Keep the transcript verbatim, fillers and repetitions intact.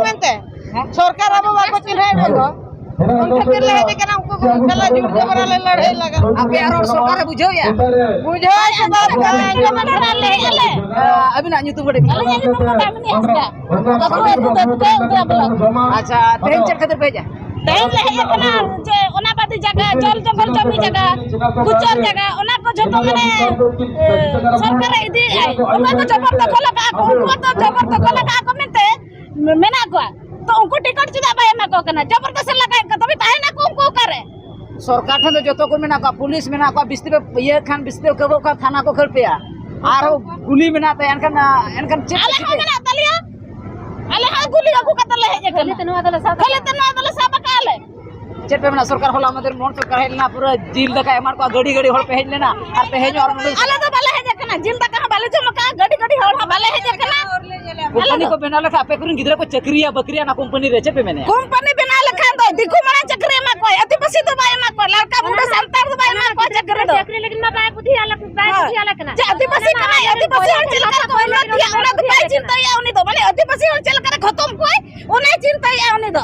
ᱢᱮᱱᱛᱮ ᱥᱚᱨᱠᱟᱨ ᱟᱵᱚ ᱵᱟᱠᱚ ᱪᱤᱱᱦᱟᱹᱣᱮᱫ ᱵᱚᱱ ᱫᱚ᱾ ᱩᱱ ᱠᱷᱟᱹᱛᱤᱨ ᱞᱮ ᱦᱮᱡ ᱟᱠᱟᱱᱟ, ᱩᱱᱠᱩ ᱠᱚ ᱠᱟᱞᱟ ᱡᱩᱜᱽ ᱡᱟᱵᱨᱟ ᱞᱮ ᱞᱟᱹᱲᱦᱟᱹᱭ ᱞᱟᱜᱟ᱾ ᱟᱯᱮᱭᱟᱜ ᱨᱚᱲ ᱥᱚᱨᱠᱟᱨᱮ ᱵᱩᱡᱷᱟᱹᱣᱮᱫᱼᱟ? ᱵᱩᱡᱷᱟᱹᱣ ᱪᱟᱵᱟ ᱟᱠᱟᱱᱟ, ᱟᱸᱡᱚᱢ ᱟᱠᱟᱱᱟ ᱞᱮ ᱦᱮᱡ ᱟᱞᱮ᱾ ᱟᱹᱵᱤᱱᱟᱜ ᱧᱩᱛᱩᱢ ᱠᱟᱹᱴᱤᱡ? ᱟᱹᱞᱤᱧᱟᱜ ᱧᱩᱛᱩᱢ ᱫᱚ ᱠᱟᱢᱤᱱᱤ ᱦᱟᱸᱥᱫᱟ᱾ ᱟᱹᱛᱩ ᱟᱹᱛᱩ ᱫᱚ ᱴᱩᱰᱟᱹ ᱩᱛᱟᱹᱨ ᱵᱞᱚᱠ᱾ ᱟᱪᱪᱷᱟ, ᱛᱮᱦᱮᱧ ᱪᱮᱫ ᱠᱷᱟᱹᱛᱤᱨ ᱯᱮ ᱦᱮᱡᱼᱟ? ᱛᱮᱦᱮᱧ ᱞᱮ ᱦᱮᱡ ᱟᱠᱟᱱᱟ ᱡᱮ ᱚᱱᱟ ᱵᱟᱫᱤ ᱡᱟᱭᱜᱟ, ᱡᱚᱞ ᱡᱚᱝᱜᱚᱞ ᱡᱚᱢᱤ ᱡᱟᱭᱜᱟ, ᱵᱩᱪᱟᱹᱨ ᱡᱟᱭᱜᱟ, ᱚᱱᱟ ᱠᱚ ᱡᱚᱛᱚ ᱢᱟᱱᱮ, ᱮ, ᱥᱚᱨᱠᱟᱨᱮ ᱤᱫᱤᱭᱮᱫᱼᱟᱭ᱾ ᱚᱠᱚᱭ ᱠᱚ ᱡᱚᱵᱚᱨ ᱫᱚᱠᱷᱚᱞ ᱟᱠᱟᱫᱼᱟ ᱠᱚ, ᱩᱱᱠᱩ ᱦᱚᱸᱛᱚ ᱡᱚᱵᱚᱨ ᱫᱚᱠᱷᱚᱞ ᱟᱠᱟᱫᱼᱟ ᱠᱚ ᱢᱮᱱᱛᱮ ᱢᱮᱱᱟᱜ ᱠᱚᱣᱟ᱾ ᱛᱚ ᱩᱱᱠᱩ ᱴᱤᱠᱤᱴ ᱪᱮᱫᱟᱜ ᱵᱟᱭ ᱮᱢᱟ ᱠᱚ ᱠᱟᱱᱟ? ᱡᱚᱵᱚᱨᱫᱚᱥᱛᱤ ᱞᱟᱜᱟᱭᱮᱫ ᱠᱚᱣᱟ, ᱛᱚᱵᱮ ᱛᱟᱦᱮᱱᱟᱠᱚ ᱩᱱᱠᱩ ᱚᱠᱟᱨᱮ? ᱥᱚᱨᱠᱟᱨ ᱴᱷᱮᱱ ᱫᱚ ᱡᱚᱛᱚ ᱠᱚ ᱢᱮᱱᱟᱜ ᱠᱚᱣᱟ, ᱯᱩᱞᱤᱥ ᱢᱮᱱᱟᱜ ᱠᱚᱣᱟ, ᱵᱤᱥᱛᱤ ᱯᱮ ᱤᱭᱟᱹ ᱠᱷᱟᱱ, ᱵᱤᱥᱛᱤ ᱯᱮ ᱠᱟᱹᱣᱵᱟᱹᱜ ᱠᱷᱟᱱ ᱛᱷᱟᱱᱟ ᱠᱚ ᱠᱷᱟᱹᱲ ᱯᱮᱭᱟ᱾ ᱟᱨᱦᱚᱸ ᱜᱩᱞᱤ ᱢᱮᱱᱟᱜ ᱛᱟᱭᱟ, ᱮᱱᱠᱷᱟᱱ, ᱮᱱᱠᱷᱟᱱ ᱪᱮᱫ ᱯᱮ ᱟᱞᱮ ᱦᱚᱸ ᱪᱤᱠᱟᱹᱭᱟ? ᱢᱮᱱᱟᱜ ᱛᱟᱞᱮᱭᱟ, ᱟᱞᱮ ᱦᱚᱸ ᱜᱩᱞᱤ ᱟᱹᱜᱩ ᱠᱟᱛᱮ ᱞᱮ ᱦᱮᱡ ᱟᱠᱟᱱᱟ᱾ ᱠᱷᱟᱹᱞᱤ ᱛᱮ ᱱᱚᱣᱟ ᱫᱚᱞᱮ ᱥᱟᱵ ᱠᱷᱟᱹᱞᱤ ᱛᱮ ᱱᱚᱣᱟ ᱫᱚᱞᱮ ᱥᱟᱵ ᱟᱠᱟᱫᱼᱟ ᱞᱮ᱾ ᱪᱮᱫ ᱯᱮ ᱢᱮᱱᱟ? ᱥᱚᱨᱠᱟᱨ ᱦᱚᱞᱟ ᱢᱟᱫᱷᱮᱨ ᱢᱚᱱ ᱥᱚᱨᱠᱟᱨ ᱦᱮᱡ ᱞᱮᱱᱟ, ᱯᱩᱨᱟᱹ ᱡᱤᱞ ᱫᱟᱠᱟ ᱮᱢᱟᱫ ᱠᱚᱣᱟ, ᱜᱟᱹᱰᱤ ᱜᱟᱹᱰᱤ ᱦᱚᱲ ᱯᱮ ᱦᱮᱡ ᱞᱮᱱᱟ, ᱟᱨ ᱛᱮᱦᱮᱧ ᱦᱚᱸ ᱟᱨ ᱱᱚᱰᱮ ᱟᱞᱮ ᱫᱚ ᱵᱟᱞᱮ ᱦᱮᱡ ᱟᱠᱟᱱᱟ, ᱡᱤᱞ ᱫᱟᱠᱟ ᱦᱚᱸ ᱵᱟᱞᱮ ᱡᱚᱢ ᱟᱠᱟᱫᱼᱟ, ᱜᱟᱹᱰᱤ ᱜᱟᱹᱰᱤ ᱦᱚᱲ ᱦᱚᱸ ᱵᱟᱞᱮ ᱦᱮᱡ ᱟᱠᱟᱱᱟ᱾ ᱟᱞᱮ ᱠᱳᱢᱯᱟᱱᱤ ᱫᱚ ᱠᱚ ᱵᱮᱱᱟᱣ ᱞᱮᱠᱷᱟᱱ ᱟᱯᱮ ᱠᱚᱨᱮᱱ ᱜᱤᱫᱽᱨᱟᱹ ᱠᱚ ᱪᱟᱹᱠᱨᱤᱭᱟ ᱵᱟᱹᱠᱨᱤᱭᱟ ᱚᱱᱟ ᱠᱳᱢᱯᱟᱱᱤ ᱨᱮ, ᱪᱮᱫ ᱯᱮ ᱢᱮᱱᱮᱫᱼᱟ? ᱠᱳᱢᱯᱟᱱᱤ ᱵᱮᱱᱟᱣ ᱞᱮᱠᱷᱟᱱ ᱫᱚ ᱫᱤᱠᱩ ᱢᱟᱲᱟᱝ ᱪᱟᱹᱠᱨᱤ ᱮᱢᱟ ᱠᱚᱣᱟᱭ, ᱟᱹᱫᱤᱵᱟᱹᱥᱤ ᱫᱚ ᱵᱟᱭ ᱮᱢᱟ ᱠᱚᱣᱟ, ᱞᱟᱲᱠᱟ ᱢᱩᱱᱰᱟ ᱥᱟᱱᱛᱟᱲ ᱫᱚ ᱵᱟᱭ ᱮᱢᱟ ᱠᱚᱣᱟ ᱪᱟᱹᱠᱨᱤ ᱫᱚ᱾ ᱪᱟᱹᱠᱨᱤ ᱞᱟᱹᱜᱤᱫ ᱢᱟ ᱵᱟᱭ ᱵᱩᱫᱷᱤᱭᱟ ᱞᱮ-, ᱵᱟᱭ ᱦᱮᱸ᱾ ᱵᱩᱫᱷᱤᱭᱟ ᱞᱮ ᱠᱟᱱᱟ᱾ ᱡᱮ ᱟᱹᱫᱤᱵᱟᱹᱥᱤ ᱠᱟᱱᱟᱭ, ᱟᱹᱫᱤᱵᱟᱹᱥᱤ ᱦᱚᱲ ᱪᱮᱫ ᱞᱮᱠᱟ ᱨᱮᱠᱚ ᱩᱱᱱᱚᱛᱤᱭᱟ, ᱚᱱᱟ ᱫᱚ ᱵᱟᱭ ᱪᱤᱱᱛᱟᱹᱭᱟ ᱩᱱᱤ ᱫᱚ, ᱢᱟᱱᱮ ᱟᱹᱫᱤᱵᱟᱹᱥᱤ ᱦᱚᱲ ᱪᱮᱫ ᱞᱮᱠᱟ ᱨᱮ ᱠᱷᱚᱛᱚᱢ ᱠᱚᱣᱟᱭ, ᱚᱱᱟᱭ ᱪᱤᱱᱛᱟᱹᱭᱟ ᱩᱱᱤ ᱫᱚ᱾